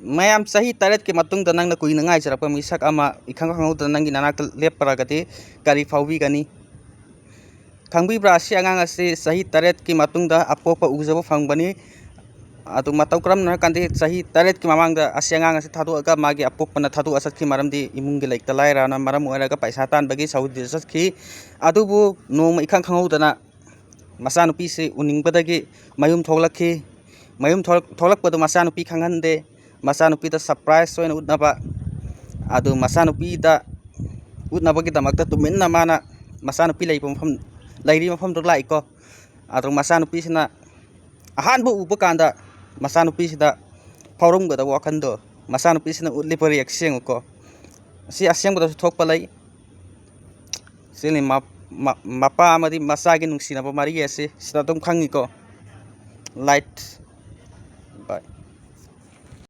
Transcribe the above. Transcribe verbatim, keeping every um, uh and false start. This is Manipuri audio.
ꯃꯌꯥꯝ, ꯆꯍꯤ ꯇꯔꯦꯠꯀꯤ ꯃꯇꯨꯡꯗ ꯅꯪꯅ ꯀꯨꯏꯅ ꯉꯥꯏꯖꯔꯛꯄ ꯃꯤꯁꯛ ꯑꯃ ꯏꯈꯪ ꯈꯪꯍꯧꯗꯅ ꯅꯪꯒꯤ ꯅꯅꯥꯛꯇ ꯂꯦꯞꯄꯔꯒꯗꯤ ꯀꯔꯤ ꯐꯥꯎꯕꯤꯒꯅꯤ? ꯈꯪꯕꯤꯕ꯭ꯔꯥ? ꯑꯁꯤ ꯑꯉꯥꯡ ꯑꯁꯤ ꯆꯍꯤ ꯇꯔꯦꯠꯀꯤ ꯃꯇꯨꯡꯗ ꯑꯄꯣꯛꯄ ꯎꯖꯕ ꯐꯪꯕꯅꯤ꯫ ꯑꯗꯨ ꯃꯇꯧ ꯀꯔꯝꯅ ꯍꯥꯏꯔꯀꯥꯟꯗ, ꯆꯍꯤ ꯇꯔꯦꯠꯀꯤ ꯃꯃꯥꯡꯗ ꯑꯁꯤ ꯑꯉꯥꯡ ꯑꯁꯤ ꯊꯥꯗꯣꯛꯑꯒ ꯃꯥꯒꯤ ꯑꯄꯣꯛꯄꯅ ꯊꯥꯗꯣꯛꯑ ꯆꯠꯈꯤ, ꯃꯔꯝꯗꯤ ꯏꯃꯨꯡꯒꯤ ꯂꯩꯇ ꯂꯥꯏꯔꯅ ꯃꯔꯝ ꯑꯣꯏꯔꯒ ꯄꯩꯁꯥ ꯇꯥꯟꯕꯒꯤ ꯁꯥꯎꯗꯤꯗ ꯆꯠꯈꯤ꯫ ꯑꯗꯨꯕꯨ ꯅꯣꯡꯃ ꯏꯈꯪ ꯈꯪꯍꯧꯗꯅ ꯃꯆꯥꯅꯨꯄꯤꯁꯤ ꯎꯅꯤꯡꯕꯗꯒꯤ ꯃꯌꯨꯝ ꯊꯣꯛꯂꯛꯈꯤ꯫ ꯃꯌꯨꯝ ꯊꯣꯛ-, ꯊꯣꯛꯂꯛꯄꯗꯨ ꯃꯆꯥꯅꯨꯄꯤ ꯈꯪꯍꯟꯗꯦ꯫ ꯃꯆꯥꯅꯨꯄꯤꯗ surprise ꯑꯣꯏꯅ ꯎꯠꯅꯕ, ꯑꯗꯨ ꯃꯆꯥꯅꯨꯄꯤꯗ ꯎꯠꯅꯕꯒꯤꯗꯃꯛꯇ ꯇꯨꯃꯤꯟꯅ ꯃꯥꯅ ꯃꯆꯥꯅꯨꯄꯤ ꯂꯩꯕ ꯃꯐꯝ, ꯂꯩꯔꯤꯕ ꯃꯐꯝꯗꯨ ꯂꯥꯛꯏꯀꯣ꯫ ꯑꯗꯨ ꯃꯆꯥꯅꯨꯄꯤꯁꯤꯅ ꯑꯍꯥꯟꯕ ꯎꯕ ꯀꯥꯟꯗ ꯃꯆꯥꯅꯨꯄꯤꯁꯤꯗ ꯐꯥꯎꯔꯝꯒꯗꯕ ꯋꯥꯈꯜꯗꯣ ꯃꯆꯥꯅꯨꯄꯤꯁꯤꯅ ꯎꯠꯂꯤꯕ reaction ꯌꯦꯡꯉꯨꯀꯣ꯫ ꯁꯤ ꯑꯁꯦꯡꯕꯗꯁꯨ ꯊꯣꯛꯄ ꯂꯩ꯫ ꯁꯤꯅꯤ ꯃ-, ꯃ-, ꯃꯄꯥ ꯑꯃꯗꯤ ꯃꯆꯥꯒꯤ ꯅꯨꯡꯁꯤꯅꯕ ꯃꯔꯤ ꯑꯁꯤ ꯁꯤꯗ ꯑꯗꯨꯝ ꯈꯪꯉꯤꯀꯣ꯫ Light꯫